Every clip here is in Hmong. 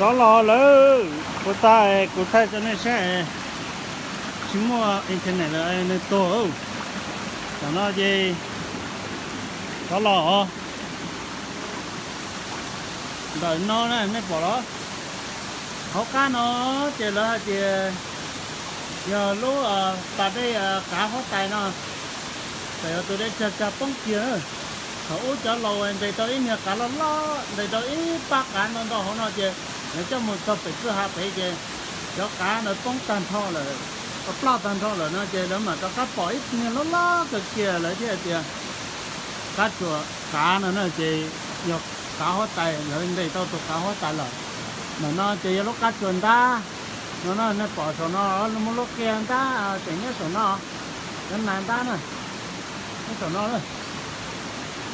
Rov los lawm, kuv thaij, kuv thaij rau nej saib, tsis muaj internet lawm nws tuag. Tam no ces rov los. Ntawm no na nej pom los, hauv qab no ces lawv hais tias yog lub pas dej Kav Huab Tais no, tam yog tus dej tsag tsag poob kiag na. Thaum ub cov laus ntes tau ib niag qav loj loj, ntes tau ib pab qav ntau ntau hauv no ces lawv coj mus txog pem kwj ha pem ces cov qav ntawd poob tag nrho lawm, ploj tag nrho lawm no ces lawv mam rov qab pom ib niag loj loj kawg kiag lawv thiaj hais tias qab tsuas qav no na ces yog Kav Huab Tais, lawv ntes tau tus Kav Huab Tais lawm. Ntawm no ces yog lub qab tsuas ntab no na, nej pom saum no muaj lub qia ntab tseem nyob saum no, cov nas ntab na, nyob saum no,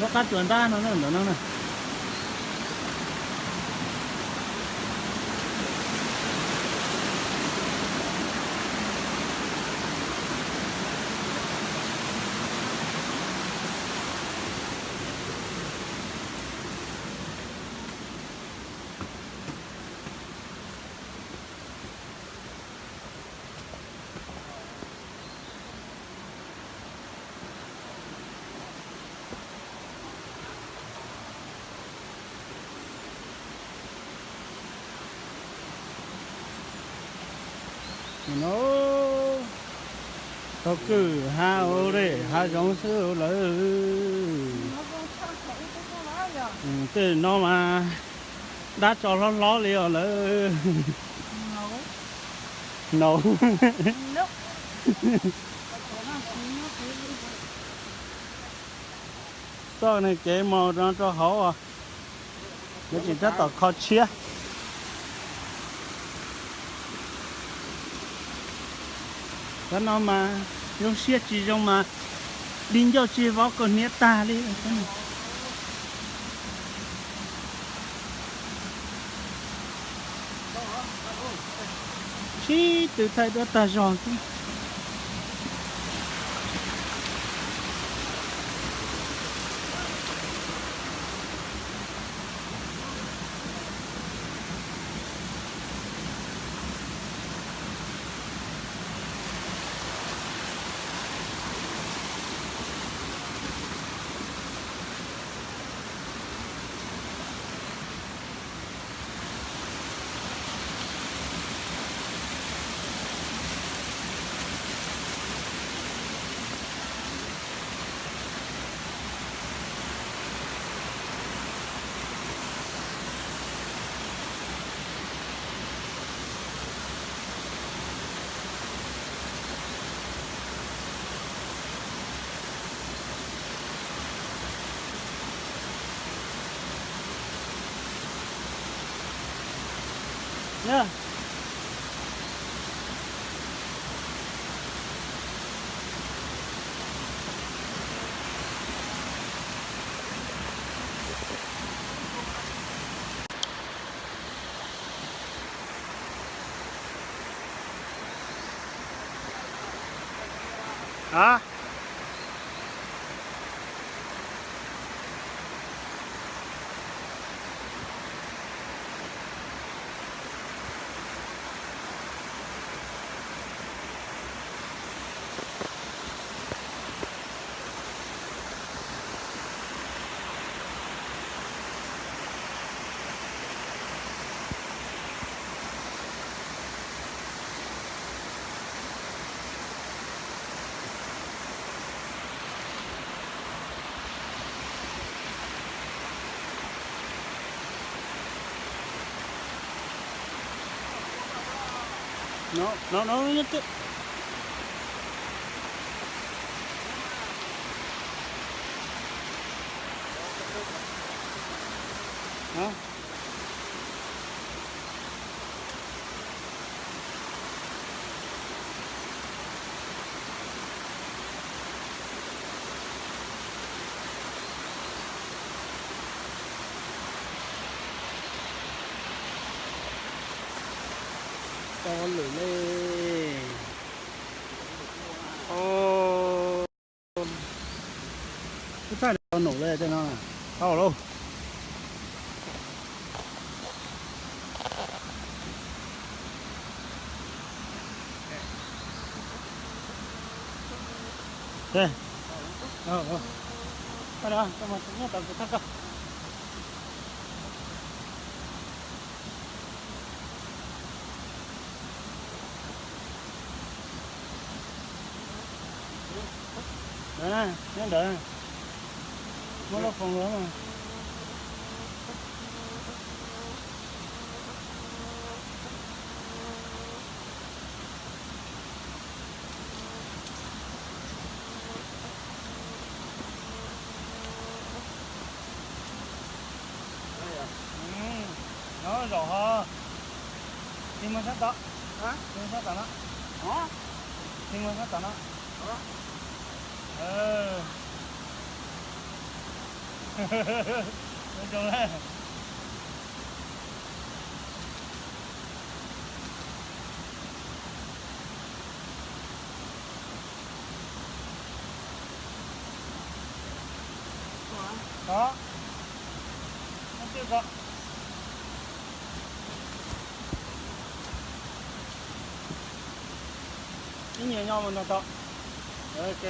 lub qab tsuas ntab no na, ntawm no na. No, thaum kwj ha ua li hav zoov xwb lawm. Tej no mas dab tso hlob hlob li os lawm. No, txoj niag kev mus no rau hauv, lawv tseem tab tom kho tshiab. Cov no mas zoo siab tsis zoo mas di ncauj tsis vov kaus hniav tag li. Sib tw thaij duab tag zog xwb. No, no, no, no. Tau lwm li. Ub, thaij tau num li tej no. Tau lauj. Nyob tom kuv thaj koj. Nyob ntawd, muab lub foos luag mas. Nyob zaum ho. Tig mus sab tod. Tig mus sab tom no. Tig mus sab tom no. Ua zoo na. Ko, no twg ko. Ib nyuag nyob mus nrog tau. Ok.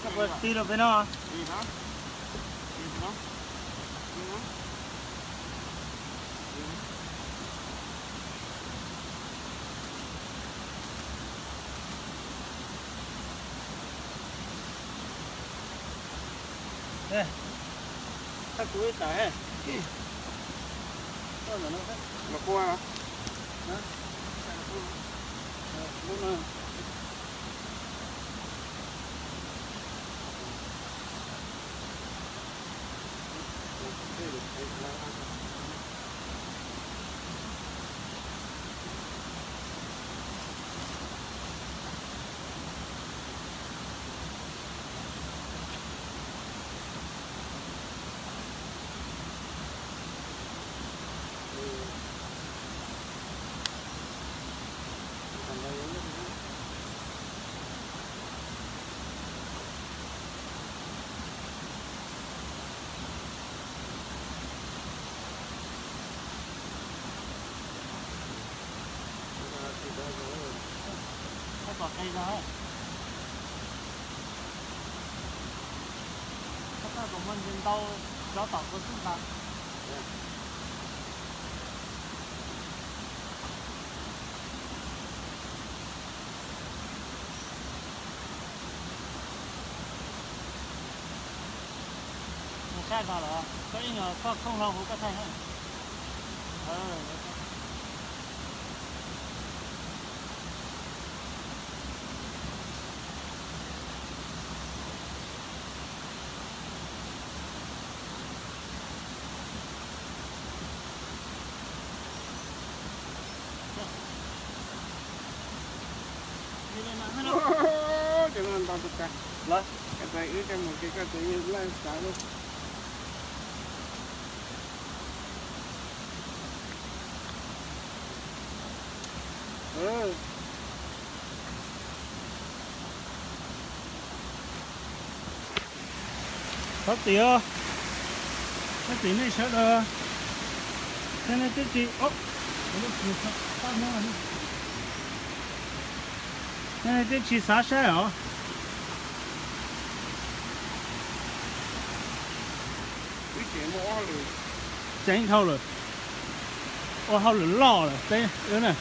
Koj puas tig rau pem no? Thaj kuv ib tawm he. Los kuj Koj pom qe zog. Koj txhob kom muaj ntau zov tom kuv xwb ntag. Mus saib zog lawm, koj ib nyuag koj khooj hlo huv koj thaij. Ces no nto tus tas, wb coj mus ces koj tus yeej laj xav lub. Thov txim os, thov txim nej sawv daws, thiab nej twb tsis, nej twb tsis xav saib os. Ceev dhau lawm, ua hauj lwm loj lawm peb wb na.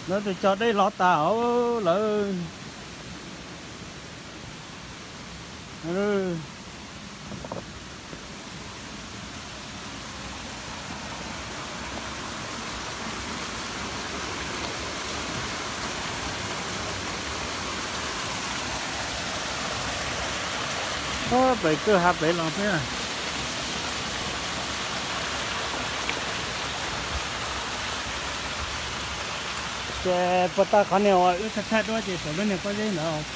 Lawv tus cog dej los tas lawm. Pem kwj ha pem los peb. Ces puas tau qhov niag uas wb thaij thaij duab ces saum lub niag pob zeb ntawd.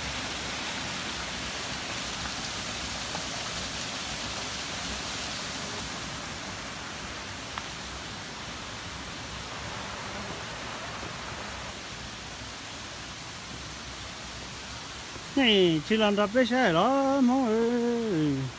Nej tsis los nrog peb saib los Hmoob.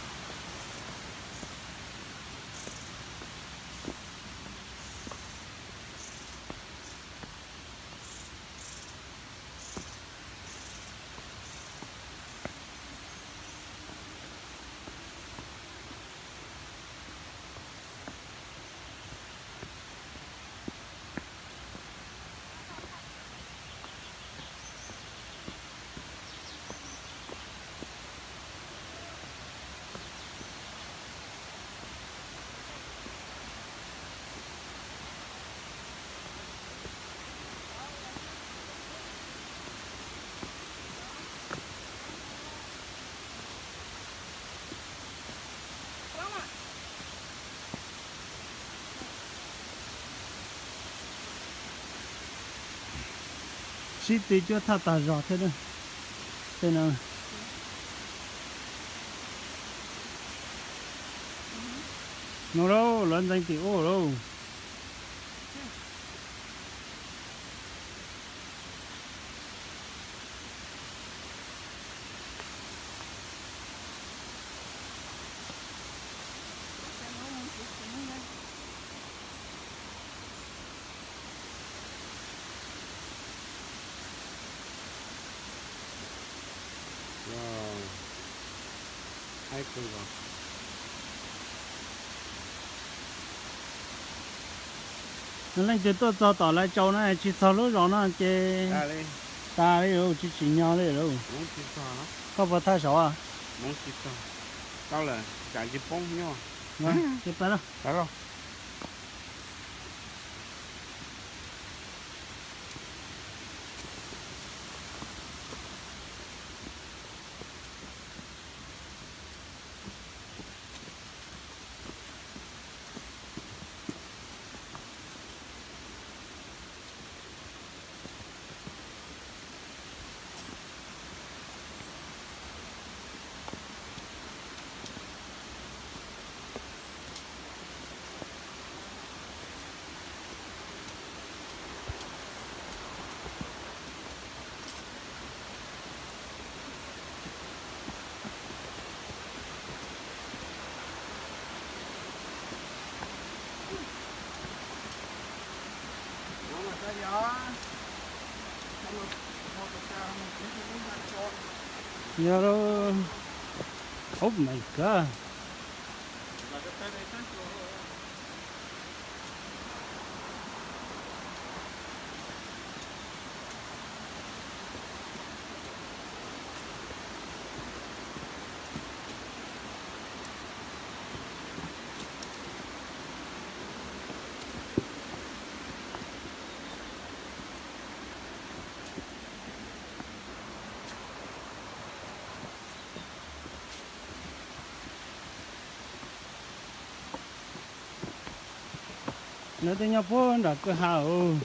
Sib tw cuab thaj tag zog thiab tej no. No lauj, lawv ntxeev tim ub lauj. Leej twg tuaj txog tom Lais Tsau no tsis txog lub zos no ces tas li lauj, tsis tsim nyog li lauj. Koj puas thaj saud? Ces pab lauj. Yog lauj. Oh my God. Lawv twb nyob puag nram kwj ha os.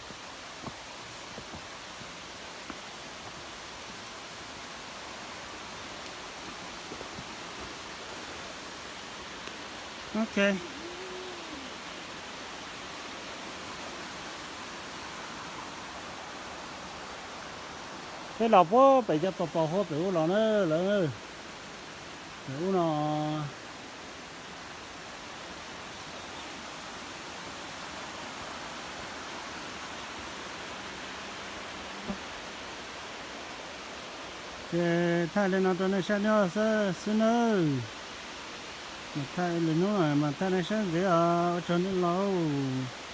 Ok. Peb los puag pem cov pos pos huab pem ub los na lawv. Pem ub no. Ces thaij li no rau nej saib nyob xwb nawb. Mas thaij li hnub mas thaij nej saib ntxiv os, ua tsaug nej lauj.